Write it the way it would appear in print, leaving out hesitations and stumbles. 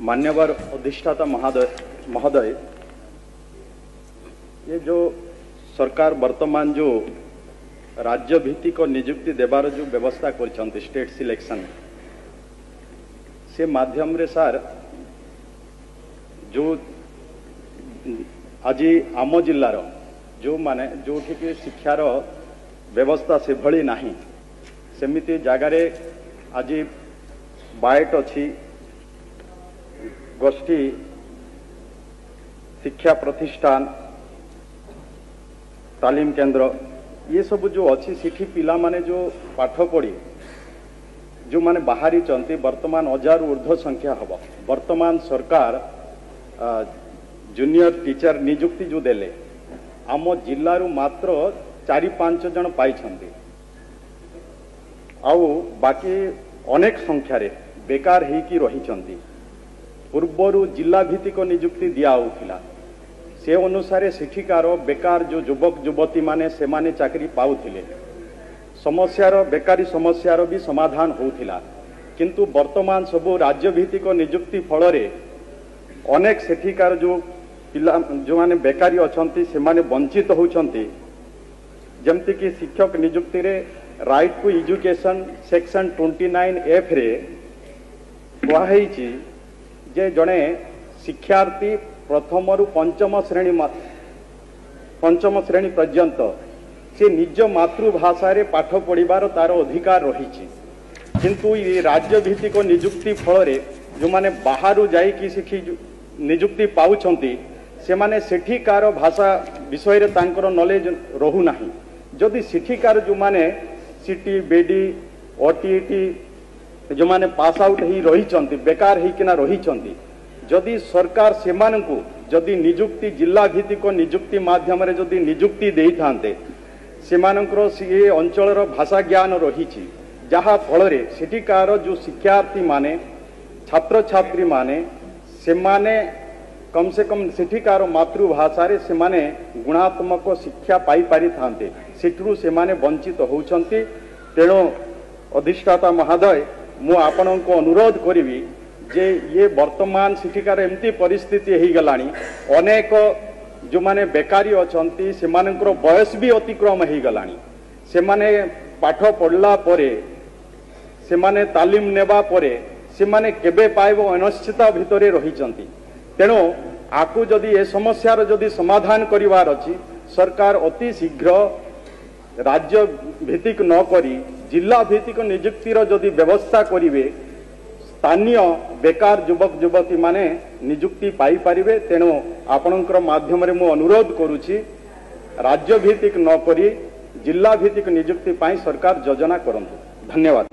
ମାନ୍ୟବର ଅଧିଷ୍ଠାତା ମହୋଦୟ, ये जो ସରକାର ବର୍ତ୍ତମାନ ଯେଉଁ ରାଜ୍ୟ ଭିତ୍ତିକ ନିଯୁକ୍ତି ଦେବାର ଯେଉଁ ବ୍ୟବସ୍ଥା କରିଛନ୍ତି, ଷ୍ଟେଟ୍ ସିଲେକ୍ସନ୍, ସେ ମାଧ୍ୟମରେ ସାର୍ ଯେଉଁ ଆଜି ଆମ ଜିଲ୍ଲାର ଯେଉଁମାନେ ଯେଉଁଠିକି ଶିକ୍ଷାର ବ୍ୟବସ୍ଥା ସେଭଳି ନାହିଁ, ସେମିତି ଜାଗାରେ ଆଜି ବାଏଟ୍ ଅଛି, ଗୋଷ୍ଠୀ ଶିକ୍ଷା ପ୍ରତିଷ୍ଠାନ, ତାଲିମ କେନ୍ଦ୍ର, ଇଏ ସବୁ ଯେଉଁ ଅଛି, ସେଠି ପିଲାମାନେ ଯେଉଁ ପାଠ ପଢ଼ି ଯେଉଁମାନେ ବାହାରିଛନ୍ତି, ବର୍ତ୍ତମାନ 1000ରୁ ଉର୍ଦ୍ଧ୍ୱ ସଂଖ୍ୟା ହେବ। ବର୍ତ୍ତମାନ ସରକାର ଜୁନିୟର ଟିଚର ନିଯୁକ୍ତି ଯେଉଁ ଦେଲେ, ଆମ ଜିଲ୍ଲାରୁ ମାତ୍ର 4 5 ଜଣ ପାଇଛନ୍ତି ଆଉ ବାକି ଅନେକ ସଂଖ୍ୟାରେ ବେକାର ହେଇକି ରହିଛନ୍ତି। ପୂର୍ବରୁ ଜିଲ୍ଲା ଭିତ୍ତିକ ନିଯୁକ୍ତି ଦିଆହେଉଥିଲା, ସେ ଅନୁସାରେ ସେଠିକାର ବେକାର ଯେଉଁ ଯୁବକ ଯୁବତୀମାନେ ସେମାନେ ଚାକିରି ପାଉଥିଲେ, ସମସ୍ୟାର ବେକାରୀ ସମସ୍ୟାର ବି ସମାଧାନ ହେଉଥିଲା। କିନ୍ତୁ ବର୍ତ୍ତମାନ ସବୁ ରାଜ୍ୟ ଭିତ୍ତିକ ନିଯୁକ୍ତି ଫଳରେ ଅନେକ ସେଠିକାର ଯେଉଁ ପିଲା ଯେଉଁମାନେ ବେକାରୀ ଅଛନ୍ତି, ସେମାନେ ବଞ୍ଚିତ ହେଉଛନ୍ତି। ଯେମିତିକି ଶିକ୍ଷକ ନିଯୁକ୍ତିରେ ରାଇଟ୍ ଟୁ ଏଜୁକେସନ୍ ସେକ୍ସନ୍ 29 ଏଫ୍ରେ କୁହାହେଇଛି ଯେ ଜଣେ ଶିକ୍ଷାର୍ଥୀ ପ୍ରଥମରୁ ପଞ୍ଚମ ଶ୍ରେଣୀ ପର୍ଯ୍ୟନ୍ତ ସେ ନିଜ ମାତୃଭାଷାରେ ପାଠ ପଢ଼ିବାର ତାର ଅଧିକାର ରହିଛି। କିନ୍ତୁ ଏ ରାଜ୍ୟ ଭିତ୍ତିକ ନିଯୁକ୍ତି ଫଳରେ ଯେଉଁମାନେ ବାହାରୁ ଯାଇକି ସେଠି ନିଯୁକ୍ତି ପାଉଛନ୍ତି, ସେମାନେ ସେଠିକାର ଭାଷା ବିଷୟରେ ତାଙ୍କର ନଲେଜ ରହୁନାହିଁ। ଯଦି ସେଠିକାର ଯେଉଁମାନେ ସିଟି, ବିଇଡି, ଓଟିଇଟି ଯେଉଁମାନେ ପାସ୍ ଆଉଟ୍ ହେଇ ରହିଛନ୍ତି, ବେକାର ହେଇକିନା ରହିଛନ୍ତି, ଯଦି ସରକାର ସେମାନଙ୍କୁ ଯଦି ନିଯୁକ୍ତି ଜିଲ୍ଲା ଭିତ୍ତିକ ନିଯୁକ୍ତି ମାଧ୍ୟମରେ ଯଦି ନିଯୁକ୍ତି ଦେଇଥାନ୍ତେ, ସେମାନଙ୍କର ସିଏ ଅଞ୍ଚଳର ଭାଷା ଜ୍ଞାନ ରହିଛି, ଯାହା ଫଳରେ ସେଠିକାର ଯେଉଁ ଶିକ୍ଷାର୍ଥୀମାନେ, ଛାତ୍ରଛାତ୍ରୀମାନେ, ସେମାନେ କମ୍ ସେ କମ୍ ସେଠିକାର ମାତୃଭାଷାରେ ସେମାନେ ଗୁଣାତ୍ମକ ଶିକ୍ଷା ପାଇପାରିଥାନ୍ତେ। ସେଥିରୁ ସେମାନେ ବଞ୍ଚିତ ହେଉଛନ୍ତି। ତେଣୁ ଅଧିଷ୍ଠାତା ମହୋଦୟ, ମୁଁ ଆପଣଙ୍କୁ ଅନୁରୋଧ କରିବି ଯେ ଇଏ ବର୍ତ୍ତମାନ ସେଠିକାର ଏମିତି ପରିସ୍ଥିତି ହେଇଗଲାଣି, ଅନେକ ଯେଉଁମାନେ ବେକାରୀ ଅଛନ୍ତି ସେମାନଙ୍କର ବୟସ ବି ଅତିକ୍ରମ ହେଇଗଲାଣି। ସେମାନେ ପାଠ ପଢ଼ିଲା ପରେ, ସେମାନେ ତାଲିମ ନେବା ପରେ ସେମାନେ କେବେ ପାଇବ ଅନିଶ୍ଚିତ ଭିତରେ ରହିଛନ୍ତି। ତେଣୁ ଆକୁ ଯଦି ଏ ସମସ୍ୟାର ଯଦି ସମାଧାନ କରିବାର ଅଛି, ସରକାର ଅତି ଶୀଘ୍ର ରାଜ୍ୟ ଭିତ୍ତିକ ନ କରି ଜିଲ୍ଲା ଭିତ୍ତିକ ନିଯୁକ୍ତିର ଯଦି ବ୍ୟବସ୍ଥା କରିବେ, ସ୍ଥାନୀୟ ବେକାର ଯୁବକ ଯୁବତୀମାନେ ନିଯୁକ୍ତି ପାଇପାରିବେ। ତେଣୁ ଆପଣଙ୍କର ମାଧ୍ୟମରେ ମୁଁ ଅନୁରୋଧ କରୁଛି, ରାଜ୍ୟ ଭିତ୍ତିକ ନ କରି ଜିଲ୍ଲା ଭିତ୍ତିକ ନିଯୁକ୍ତି ପାଇଁ ସରକାର ଯୋଜନା କରନ୍ତୁ। ଧନ୍ୟବାଦ।